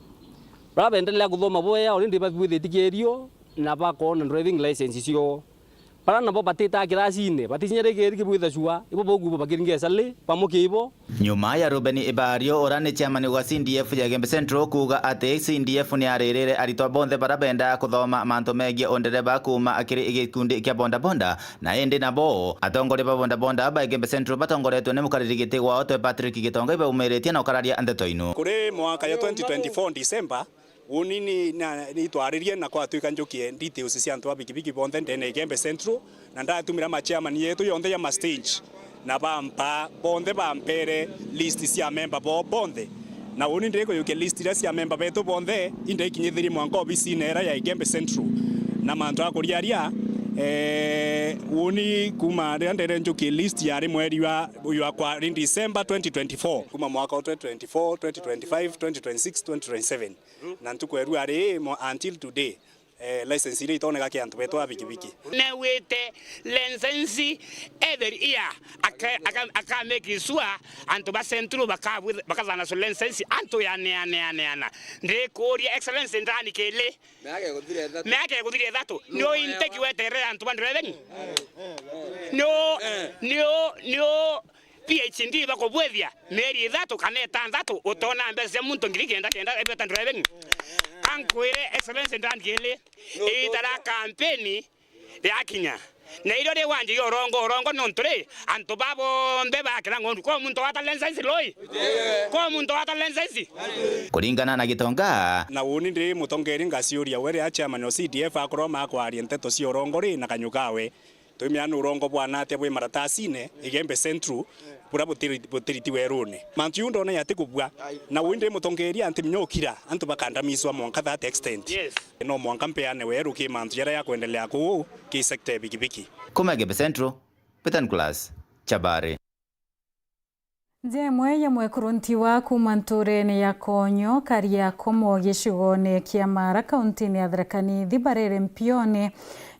Baria beendelea kuthoma bwea already babwithitie kierio na bakoona driving license cioo. Baria nabo batitaa kirasine, baticinyarikiri kibwitha cua, ibo bokuba bakiringa icari bamwe kiibo. Nyuma ya Reuben Ibario, uria ni chairman wa C D F ya Igembe Central, kuuga ati C D F ni yaririre aritwa bonthe baria benda kuthoma mantu megie undereba kuuma kiri gikundi kia bodaboda, na indi nabo atongoria ba bodaboda ba Igembe Central batongoretwe ni mukariri giti gwao twe Patrick Gitonga ibaumiritie na ukararia ndeto inu. Kuri mwaka ya twenty twenty-four December, Uuni ni, na, ni itwaririe na kwatwika njukie details cia antu ba bikibiki bonthe ndene ya Igembe Central, na ndatumira ma chairman yetu yonthe ya ma stage, na bampa, bonthe bampere list cia memba bo bonthe. Na uuni ndikujukia list iria cia memba betu bonthe, indaikinyithirie mwanka obisine era ya Igembe Central. Na mantu a kuriaria, eh, uuni kuma riria ndere njukie list yari mweri wa, wa kwa, ni December twenty twenty-four. Kuma mwaka wa twenty twenty-four, twenty twenty-five, twenty twenty-six, twenty twenty-seven. Na ntuku ya rua ri, mo-, until today, eh, license iria itoneka ki antu betu a bikibiki. Newite license every year, aka-, aka-, aka make sure antu ba Central bakabwi-, bakathana so license antu ya neane, ya neana. Ndikuria Excellency Ndani Kiili. Miaka iguthira ithatu. Miaka iguthira ithatu. Nio inteki weterere antu ba driving. Nio, nio, nio P H D bakubwithia mieri ithatu kana itantatu, utona mbeca cia muntu ngiri kenda kenda ibeta driving. Ankwire Excellency Ndani Kiili, iita ria kampeni riakinya. Na irio ri wanjiria urongo, urongo nontu ri, antu ba bonthe bakira ng'ondu. Kwa muntu wata license loi? Kwa muntu wata license? Kuringana na Gitonga. Na uuni ndi mutongeria ngaciuria we riria chairman o C D F akorwa makwaria nteto cia urongo ri na kanyua kawe. Twimenya ni urongo bwana atia bwi maratasine, Igembe Central, buria butiri-, butiriti werune. Mantu jau ndona jati kubua. Na uu ndi mutongeria anti minya ukira, antu bakandamiswa mwanka that extent. Yes. No mwanka mpeane weru ki mantu jaria jakwendelea kuu ki sector ya bikibiki. Kuma Igembe Central, Peter Nicholas, Chabari. Nja imwe ya mwekuru Ntiwa kuuma ntuurene ya Konyo, Kariakomo, gicigoone kia Mara, kauntine ya Tharaka Nithi, barere mpione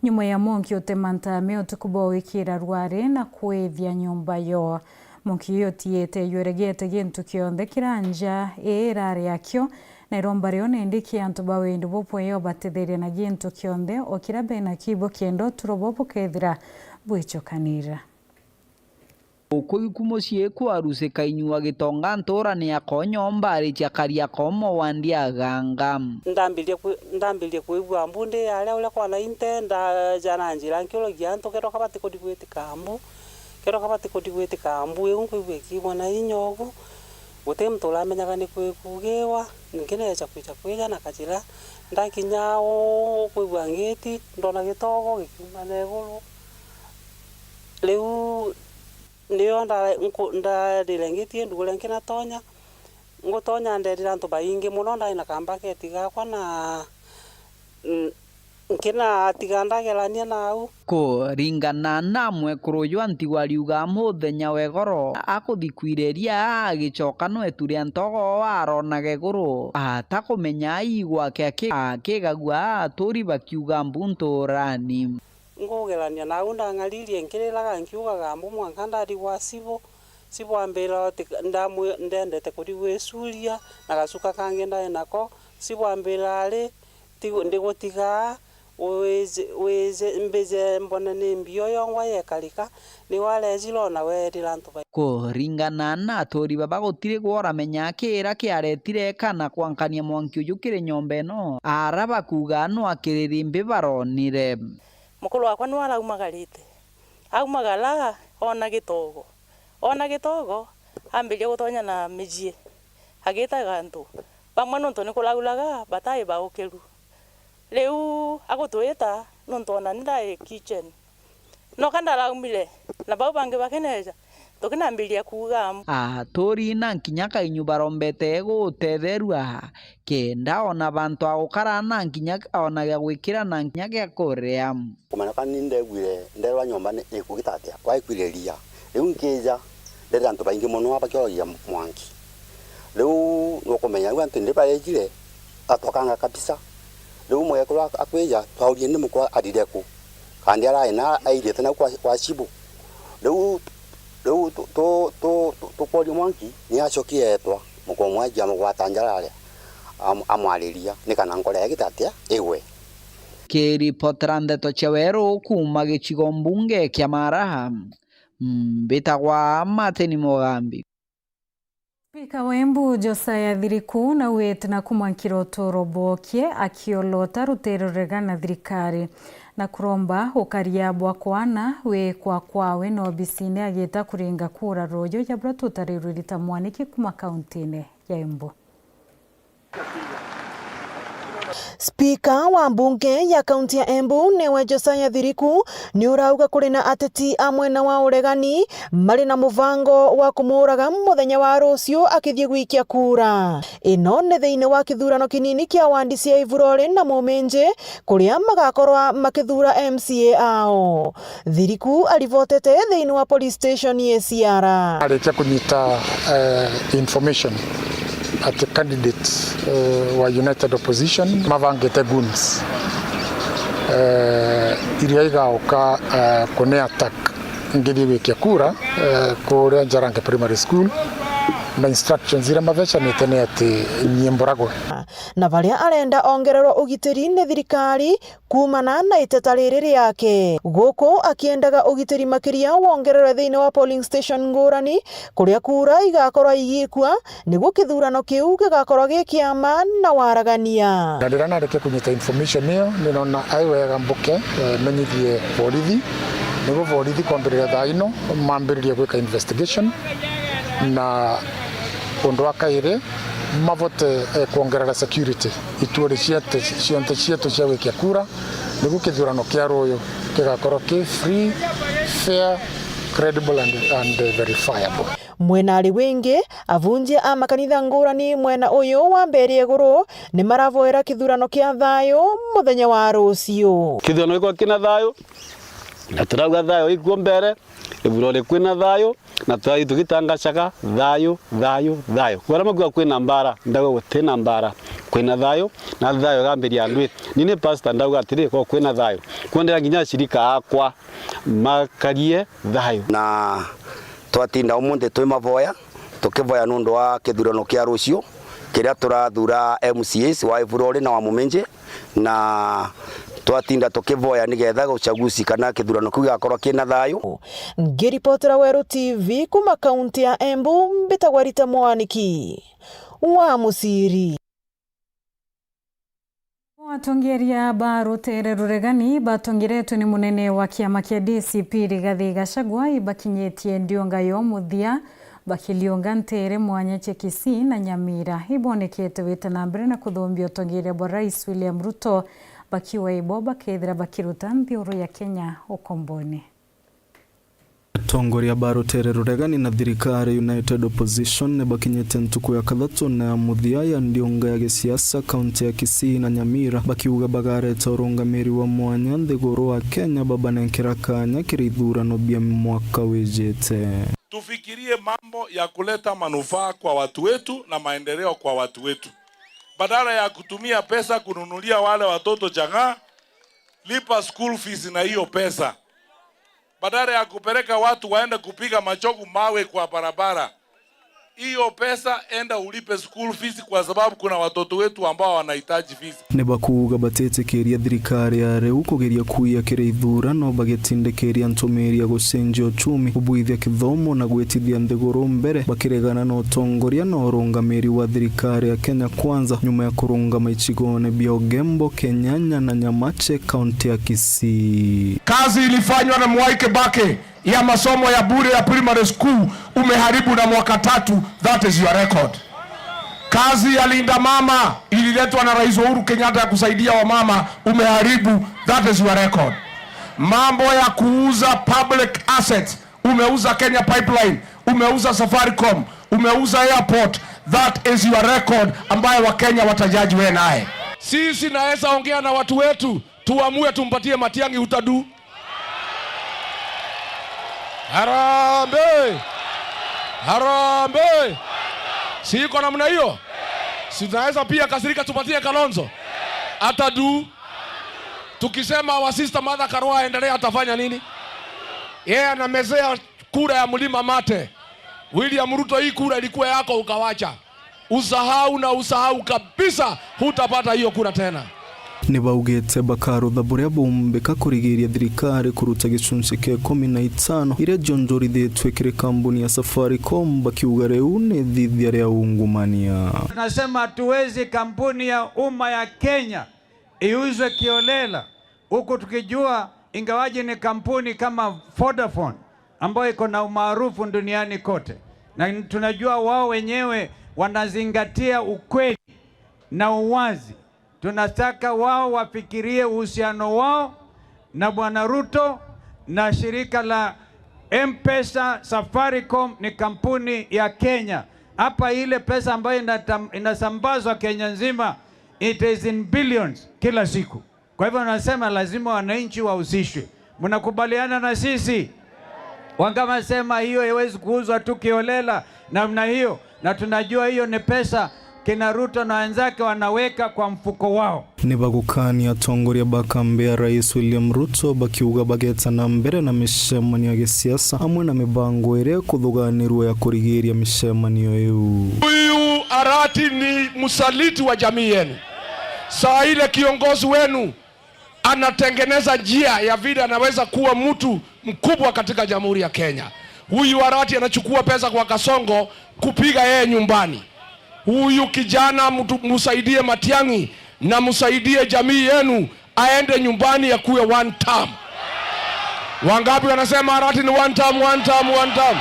Nyuma ya mwanki utema ntaame utuku bwa gwikira rwari na kwithia nyumba yo. Mwanki uyu utiite yuregete gintu kionthe kira nja ii irari akio, na iromba rio nindi kia antu ba wendi bubwe yo batetheria na gintu kionthe o kira bena kibo kenda uturo bwo bukethira bwichukanira. Ukuyu ku mucii kwaru cikainyu wa gitonga ntuurani ya Konyo mbaari cia Kariakoo wandi ya Ganga. Ndambirie kwi-, ndambirie kwigua mbu ndi aria uria kwana inte, ndaja na njira nkiuragia antu, kethirwa kabati kundi gwitika mbu, kethirwa kabati kundi gwitika mbu iu nkwigua ikiigua na inya ugu, guti muntu uramenyaga ni kwi kugiwa, ningi neeja kwija kwija na kajira, ndakinya uu kwigua ngiti, ndona gitogo gikiuma na iguru. Riu nio nda-, nku-, ndarire ngiti ndugure nkinatonya, ngutonya nderira antu baingi mono, ndari na kambaketi gakwa na, n-, nkinatiga ndagerania nau. Kuringana na mwekuru uju antigwa ariuga muthenya wa igoro akuthi kwireria agicoka no etu ria ntogo aronage iguru atakumenya aigwa aki-, akigagua aturi bakiuga mbu ntuurani. Ngugerania nau ndang'aririe nkiriraga nkiugaga mbu mwanka ndathi gwa cibũ. Cibũ ambira ati ndamwi-, ndendete kuthi gwicuria na gacuka kangi ndari nako. Cibũ ambira ari, ti-, ndigutigaa, wije, wije, mbije mbone ni mbio yongwa yekarika, niwe arejire ona weerira antu bai. Kuringana na aturi baba gutiri gwa uramenya kiira kiaretire kana kwankania mwanki uju kiri nyomba ino, ara bakuuga no akiriri mbi baronire. Mukuru wakwa niwe araumagarite. Aumagara, oona gitogo. Oona gitogo, aambiria gutonya na mijii, agitaga antu. Bamwe nontu ni kurauraga, batai baukiru. Riu agutwita, nontu oona ni ndai kitchen. Noka ndaraumire, na bau bangi bakineeja, tukinambiria kuuga. Aturi na nkinya kainyu barombete gutetherua, kenda ona bantu a gukara na nkinya ona gia gwikira na nkinya gia kuria. Kumenya kana ni ndegwire nderwa nyomba ni ikugita atia, kwai kwire ria. Riu nkija, ndere antu baingi mono bakioragia mwanki. Riu nukumenya riu antu ndi barejire, atwakanga kabisa. Riu mwekuru ak-, akwija, twaurie ni mukuru arire ku. Kandi arai na airite nau kwa, kwa cibu. Riu, riu tu-, tu-, tu-, tu-, tukworia mwanki, ni acokire etwa, mukuru mwenji amugwata njara aria, am-, amwariria, ni kana nkora yagita atia igwe. Kiripotera ndeto cia weru kuuma gicigo mbunge kia Maraha, mbitagwa Martin Mugambi. Spika wa Embu Josiah Thiriku nauite na kumwankira uturo bwokie akiolota rutere rurega na thirikari na kuromba ukaria bwa kwana wikwa kwawe na obisine agita kuringa kura ruuju ja buria tutarirwe rita mwaniki kuma kauntine ya Embu. Spika wa mbunge ya kaunti ya Embu niwe Josiah Thiriku ni urauga kuri na ateti a mwena wa uregani mari na mubango wa kumuuraga muthenya wa ruciu akithii gwikia kura. Ino ni thiini wa kithurano kinini kia wandi cia Ivurore na Muminji, kuria magakorwa makithuura M C A ao. Thiriku arivotete thiini wa police station ya Siara. Arikia kunyita, eh, information ati candidate, eh, wa United Opposition mabangite goons, eh, iria igauka, eh, kuni attack ngithii gwikia kura, eh, kuria Njarange Primary School, na instructions iria mathecanite ni ati nyie mboragwe. Na baria arenda ongererwa ugitiri ni thirikari, kuumana na iteta riri riake. Guku akiendaga ugitiri makiria wongererwe thiini wa polling station ngurani, kuria kura igakorwa igikua, niguo kithurano kiu gigakorwa gi kia mma na waragania. Na riria narikia kunyita information iyo, ni nona ai wega mbuke, eh, menyithie borithi, niguo borithi kwambiriria thaa ino mambiririe gwika investigation, na undu wa kairi, mavote, eh, kwongerera security ituuri cietu, cionthe cietu cia gwikia kura, niguo kithurano kia ruuyu kigakorwo ki free, fair, credible and, and verifiable. Mwena ari wingi, abunjia a makanitha ngurani mwena uyu wa Mberia Iguru ni maravoera kithurano kia thayu muthenya wa ruciu. Kithurano gikwa kina thayu, na turauga thayu ikuo mbere, Ivurore kwina thayu, na thayu tugitangacaga thayu, thayu, thayu. Kwara makuga kwina mbara, ndauga gutina mbara. Kwina thayo, na thayo igambiria andu. Ni ni pastor ndauga atiri, ko kwina thayo. Kwendera nginya ashirika akwa makarie thayo. Na twatinda umunthi twi mavoya, tukivoya nundu wa kithurano kia ruciu, kiria turathura M C As wa Ivurori na wa Muminji, na twatinda tukivoya nigetha uchaguzi kana kithurano kiu gigakorwa kina thayu. Ngiripotera Weru T V kuma kaunti ya Embu, mbitagwa Rita Mwaniki wa Muciri. Atongeria ba rutere ruregani batongeretwe ni munene wa kiama kia D C P Rigathi Gachagua ibakinyitie ndiunga yo muthia, bakiliunga ntere mwanya cia Kisii na Nyamira. Ibonekete wita na mbere na kuthumbia utongeria bwa Rais William Ruto, bakiuga ibo bakethira bakiruta nthiguru ya Kenya ukombone. Atongoria ba rutere ruregani na thirikari United Opposition ni bakinyite ntuku ya kathatu na ya muthia ya ndiunga ya gisiasa kaunti ya Kisii na Nyamira, bakiuga bagareta urungamiri wa mwanya nthiguru wa Kenya babanenkera kanya kiri ithurano bia mwaka wijite. Tufikirie mambo ya kuleta manufaa kwa watu wetu na maendeleo kwa watu wetu, badala ya kutumia pesa kununulia wale watoto chang'aa. Lipa school fees na hiyo pesa, badala ya kupeleka watu waende kupiga machogu mawe kwa barabara. Hiyo pesa enda ulipe school fees, kwa sababu kuna watoto wetu ambao wanahitaji fees. Ni bakuuga batitikiria thirikari ya riu kugeria kuiya kiri ithurano, bagitindikiria ntumiri ya gucenjia uchumi, kubwithia kithomo na gwitithia nthiguru mbere, bakiregana na utongoria na urungamiri wa thirikari ya Kenya Kwanza nyuma ya kurungama icigone bia Ogembo, Kenyanya na Nyamache, kaunti ya Kisii. Kazi ilifanywa na Mwai Kibaki ya masomo ya bure ya primary school, umeharibu na mwaka tatu, that is your record. Kazi ya Linda Mama ililetwa na Rais Uhuru Kenyatta ya kusaidia wamama, umeharibu, that is your record. Mambo ya kuuza public assets, umeuza Kenya Pipeline, umeuza Safaricom, umeuza airport, that is your record ambayo Wakenya watajaji we naye. Sisi naweza ongea na watu wetu, tuamue tumpatie Matiang'i utadu. Harambee! Harambee! Si iko namna hiyo? Si tunaweza pia kasirika tupatie Kalonzo? Atadu. Tukisema our sister Martha Karua aendelee, atafanya nini? Yeye anamezea kura ya mlima mate. William Ruto, hii kura ilikuwa yako ukawacha. Usahau na usahau kabisa, hutapata hiyo kura tena. Ni baugite bakarutha buria bumbika kurigiria thirikari kuruta gicunci kia ikumi na itano iria cionjorithitue kiri kambuni ya Safaricom, bakiuga riu ni thithia ria ungumania. Tunasema hatuwezi kampuni ya umma ya Kenya iuzwe kiolela, huku tukijua, ingawaje ni kampuni kama Vodafone ambayo iko na umaarufu duniani kote, na tunajua wao wenyewe wanazingatia ukweli na uwazi. Tunataka wao wafikirie uhusiano wao na Bwana Ruto na shirika la M-Pesa. Safaricom ni kampuni ya Kenya. Hapa ile pesa ambayo inatam-, inasambazwa Kenya nzima, it is in billions kila siku. Kwa hivyo nasema lazima wananchi wahusishwe. Mnakubaliana na sisi? Wangama sema hiyo haiwezi kuuzwa tu kiolela namna hiyo, na tunajua hiyo ni pesa kina Ruto na wenzake wanaweka kwa mfuko wao. Ni bagukania atongoria ba kambi ya Rais William Ruto bakiuga bageta na mbere na micemanio ya gisiasa amwe na mibango iria ikuthuganirua ya kurigiria micemanio iu. Huyu Arati ni msaliti wa jamii yenu. Saa ile kiongozi wenu anatengeneza njia ya vile anaweza kuwa mtu mkubwa katika Jamhuri ya Kenya. Huyu Arati anachukua pesa kwa Kasongo kupiga yeye nyumbani. Huyu kijana mtu, msaidie Matiang'i na msaidie jamii yenu aende nyumbani ya kuwe one term. Wangapi wanasema Arati ni one term, one term, one term?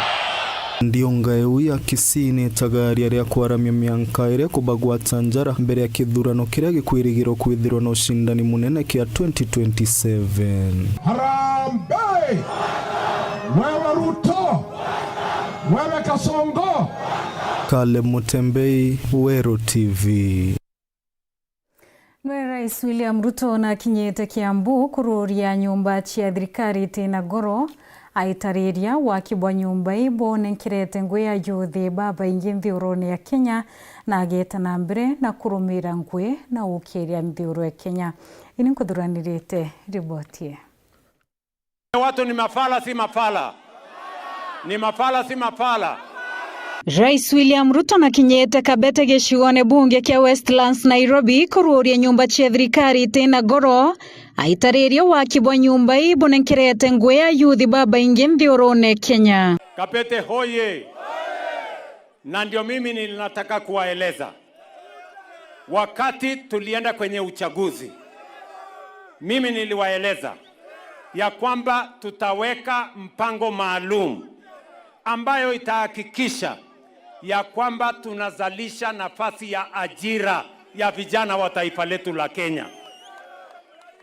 Ndiunga iu ya Kisii ni itagaria ria kwaramia mianka iria kubagwata njara mbere ya kithurano kiria gikwirigirwo kwithirwa na ucindani munene kia twenty twenty-seven. Harambee! Wewe Ruto! Wewe Kasongo! Caleb Mutembei, Weru T V. Nwe Rais William Ruto nakinyite Kiambu kururia nyumba cia thirikari itina goro, Aitariria waki bwa nyumba ii bwonenkerete ngugi ya yuthi babaingi nthiurune ya Kenya, na ageeta na mbere na kurumira ngugi na ukiria nthiuru ya Kenya. Ini nkuthuranirite riboti ii. Watu ni mafala, si mafala? Ni mafala, si mafala? Rais William Ruto nakinyite Kabete gicigoone bunge kia Westlands, Nairobi, kuruuria nyumba cia thirikari itina goro. Aitariria waki bwa nyumba ii bunenkerete ngugi ya yuthi babaingi nthiurune Kenya. Kabete hoye! Na ndio mimi ninataka kuwaeleza. Wakati tulienda kwenye uchaguzi, mimi niliwaeleza ya kwamba tutaweka mpango maalum ambayo itahakikisha ya kwamba tunazalisha nafasi ya ajira ya vijana wa taifa letu la Kenya.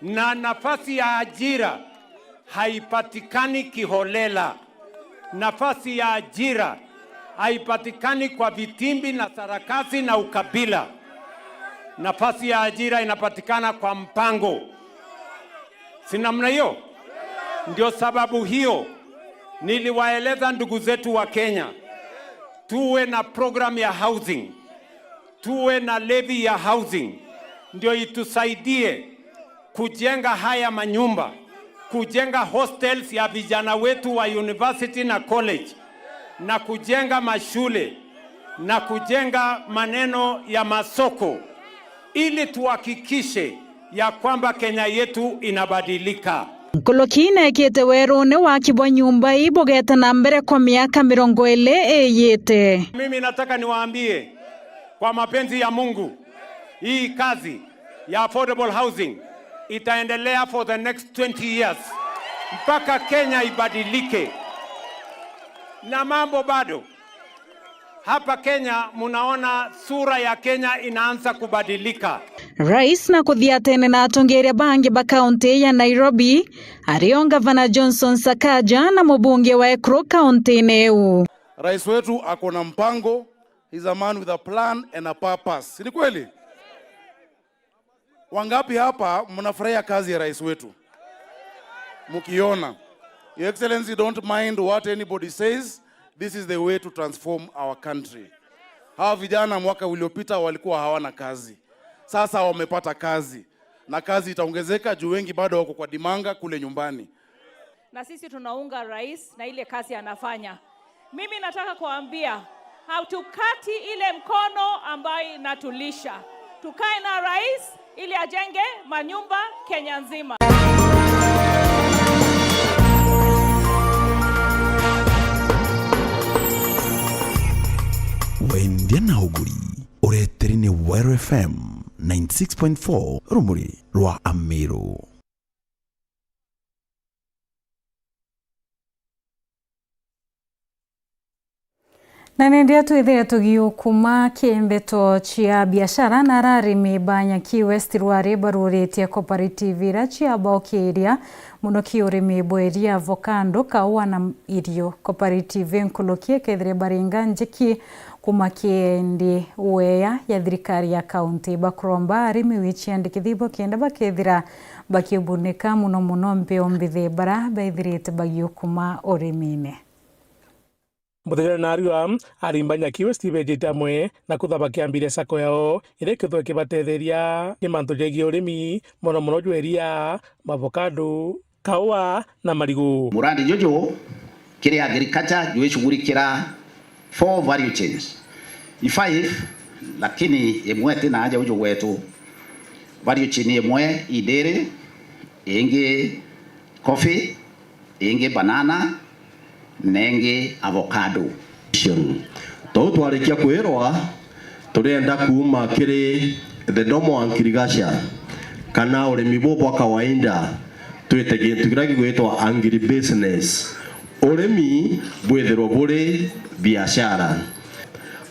Na nafasi ya ajira haipatikani kiholela. Nafasi ya ajira haipatikani kwa vitimbi na sarakasi na ukabila. Nafasi ya ajira inapatikana kwa mpango. Si namna hiyo? Ndio sababu hiyo niliwaeleza ndugu zetu wa Kenya, tuwe na program ya housing, tuwe na levy ya housing, ndio itusaidie kujenga haya manyumba, kujenga hostels ya vijana wetu wa university na college, na kujenga mashule, na kujenga maneno ya masoko, ili tuhakikishe ya kwamba Kenya yetu inabadilika. Nkuruki neekite werune waki bwa nyumba ii bugeeta na mbere kwa miaka mirongo iiri iiyite. Mimi nataka niwaambie, kwa mapenzi ya Mungu, hii kazi ya affordable housing itaendelea for the next twenty years, mpaka Kenya ibadilike. Na mambo bado. Hapa Kenya, munaona sura ya Kenya inaanza kubadilika. Rais na kuthiatene na atongeria bangi ba kaunti ya Nairobi, ario Ngavana Johnson Sakaja na mubunge wa Ekuru kauntiine iu. Rais wetu ako na mpango, he's a man with a plan and a purpose. Si ni kweli? Wangapi hapa mnafurahia kazi ya rais wetu? Mkiona. Your Excellency, don't mind what anybody says. This is the way to transform our country. Hawa vijana mwaka uliopita walikuwa hawana kazi. Sasa wamepata kazi. Na kazi itaongezeka juu wengi bado wako kwa dimanga kule nyumbani. Na sisi tunaunga rais na ile kazi anafanya. Mimi nataka kuambia, hatukati ile mkono ambayo inatulisha. Tukae na rais ili ajenge manyumba Kenya nzima. Wendia na uguri, ureteri ni Weru F M ninety six point four, rumuri rwa Amiru. Na ni ndia twithire tugiukuma ki ndeto cia biashara, na ara arimi ba Nyaki West Rwari baruritie cooperative iria ciabaukiria mono ki urimi bwa iria, avocado, kaua na irio. Cooperative nkuruki ikethire baringa njiki kuma kiendi weya ya thirikari ya kaunti. Bakuromba arimi wiciandikithie bo kenda bakethira bakibunika mono mono mpeo mbithi bara bethirite bagiukuma urimine. Muthenya narua, arimi ba Nyaki West bejite amwe na kutha bakiambiria sacco yao, iria ikethwa ikibatetheria ni mantu jegie urimi, mono mono jwa iria, mavocado, kaua na marigu. Murandi juju kiri agriculture jwishughulikira four value chains. I five, lakini imwe ti na aja uju gwetu. Value chain imwe i dairy, ingi coffee, ingi banana, na ingi avocado. Tou twarikia kwirwa, turienda kuuma kiri the normal agriculture, kana urimi bu bwa kawaida, twite gintu kiria gigwitwa agribusiness. Urimi bwithirwe buri biashara.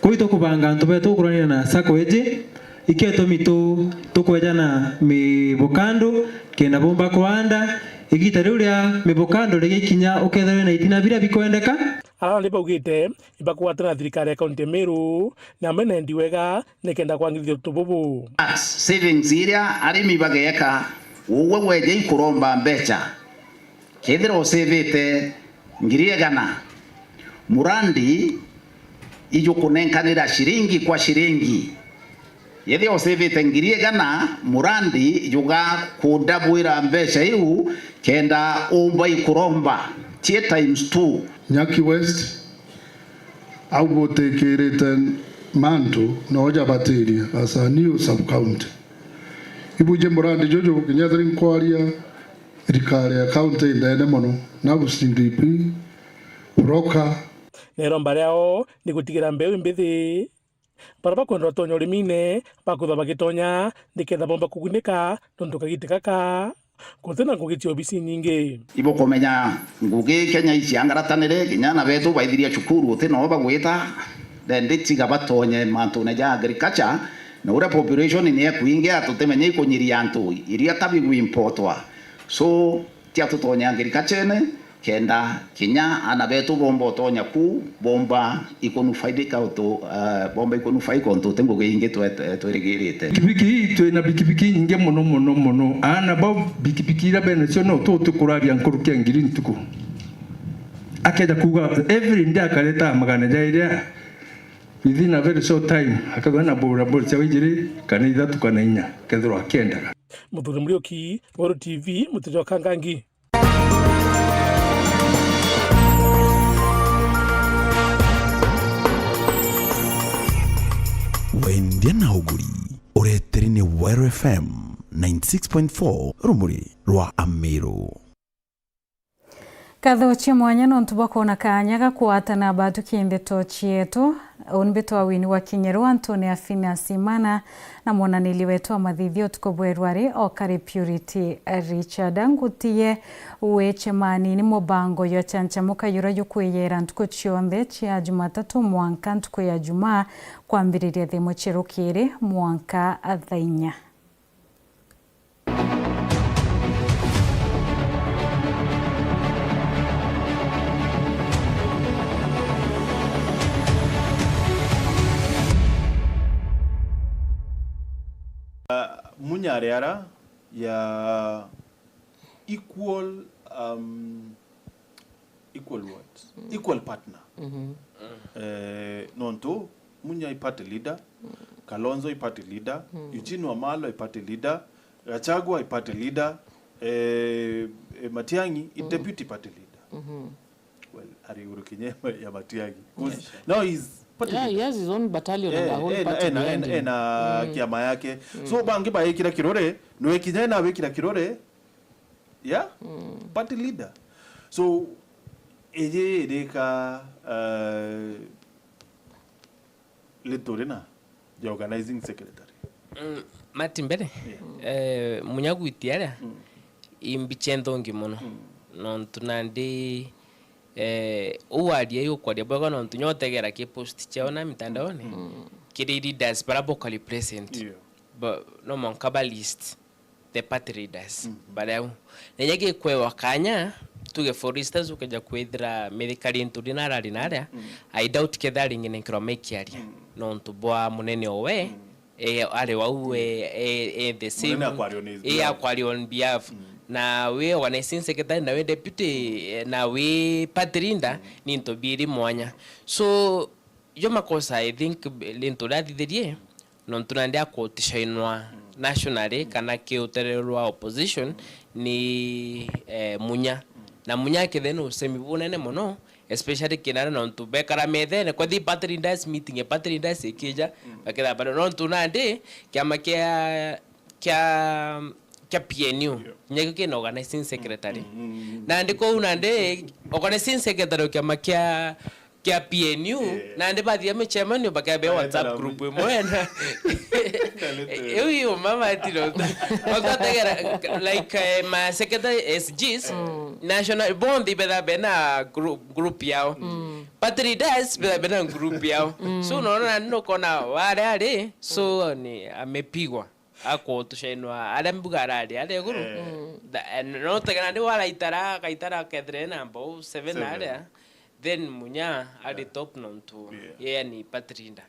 Kwi tukubanga antu betu gukuranira na sacco iji, ikio itumi tu-, tukwejana mivukando kenda bumba kuanda. Igita riu ria mivukando rigikinya, ukethirwe na itina biria bikwendeka. Ara ni baugite ibakugwatana na thirikari ya kaunti ya Meru na mena endi wega nikenda kwangirithia untu bubu. Savings iria arimi bageeka, ugwe weja ikuromba mbeca, kethira usivite Ngiri igana. Murandi ijukunenkanira ciringi kwa ciringi. Yethia usivite ngiri igana, murandi juga kundabwira mbeca iu kenda umba ikuromba cie times two. Nyaki West, au butikirite mantu no jabatirie as a new sub-county. Ibuje murandi juju kinya thiri nkwaria thirikari ya county indene mono, nabu C D P, broker. Neromba riao ni gutigira mbeu imbithi. Baria bakwenda utonya urimine, bakwithwa bagitonya, niketha bomba kugunika, nontu kagiti gaka, guti na ngugi cia obisi inyingi. Ibukumenya ngugi Kenya iciangaratanire, kinya ana betu baithiria cukuru uti noo bagwita, then tiga batonye mantune ja agriculture, na uria population ni ekwingia, tutimenye ikunyiria antu, iria ta biguimpotwa. So, tia tutonye agriculture-ene, kenda kinya ana betu bomba utonya ku, bomba ikunufaidika utu, eh, bomba ikunufaika untu uti ngugi ingi twe-, twe-, twirigirite. Bikibiki, twi na bikibiki nyingi mono, mono, mono. Ana bau bikibiki iria benacio no tu tukuraria nkuruki ya ngiri ntuku. Akeja kuuga every day akareta magana jairi, within a very short time, akauga na bodaboda cia ijiri, kana ithatu, kana inya, kethirwa akiendaga. Muthuri Muriuki, Weru T V, Mutiri wa Kangangi. Wendia na uguri, ureteri ni Weru F M ninety six point four, rumuri rwa Amiru. Nkatho cia mwanya nontu bwa kwona kaanya ga kwatana bathukie ndeto cietu. Uu ni mbitwa Wini wa Kinyeru, antu ni Afina Simana, na mwonaniri wetu wa mathithio utuku bweru ari o kari Purity Richard. Ngutie wicemani ni mubango jwa chanchamuka juria jukwiyera ntuku cionthe cia Jumatatu mwanka ntuku ya Jumaa, kwambiriria thaa imwe cia rukiri mwanka thaa inya. Munya ari ara ya equal, um, equal what? Mm. Equal partner. Mhm. Eh, nontu Munya i party leader, mm, Kalonzo i party leader, mm, Eugene Wamalwa i party leader, Gachagua i party leader, eh, eh, Matiang'i i, mm, deputy party leader. Mhm. Well, ari iguru kinya ya Matiang'i. 'Cause, yes, now he's party, yeah, leader. He has his own battalion, eh, and a whole, eh, party ena, behind him, ena, ena, mm, kiama yake. Mm. So, bangi baikira kirore, nwe kinya ena wikira kirore, yeah? Mm. Party leader. So, iji irika, uh, Lituri na the organizing secretary. Mm, Mati mbere, yeah, eh, Munya gwiti aria, mm, imbiche nthongi mono. Mm. Nontu nandi, eh, uu aria yu kwaria bwega nontu nyotegera ki post ciao na mitandaoni. Mm. Kiri leaders bara bokari present. Yeah. Ba, no mwanka ba list the party leaders, mhm, baria au. Na inya gikwewa kanya, tuge for instance, ukeja kwithira mithikari nturi na arari na aria, mm, I doubt kethira aringinenkirwa maikiaria, mm, nontu bwa munene owe, mm, e, ari wau, mm, e, e, e the same, munene akwario ni, e, akwario on behalf. Mm. Na wi organizing secretary, na wi deputy, e, na wi party leader, mm, ni into biiri mwanya. So, jo makosa, I think, lintu riathithirie, nontu nandi akwotishainwa nationally kana ki uterero rwa opposition ni, eh, Munya. Na Munya akethira ni usemi bunene mono, especially kinara nontu bekara methene, kwethi party leaders meeting, e party leaders ikija, bakethira bado nontu nandi kiama kia, kia, kia P N U, yeah, nyakio kina organizing secretary. Mm, mm, mm, mm. Nandi kou nandi organizing secretary o kiama kia kia P N U, eh, nandi bathia micemanio bakea be WhatsApp group imwe na iu iyo mama tiro. Wakategera, like, eh, ma secretary S Gs, mm, national, bonthe ibetha bena group, group yao. Mm. Party leaders betha bena group yao. Mm. So, unaona nani nukona wale ali, so, ni amepigwa. Akotushainwa aria mbuga arari aria iguru. Eh. Mm. Tha-, eh, no tegera ndi waraitara, akaitara akethire na mbau seven, seven aria. Then Munya ari, yeah, top nontu. Yeah. Yeye ni party leader.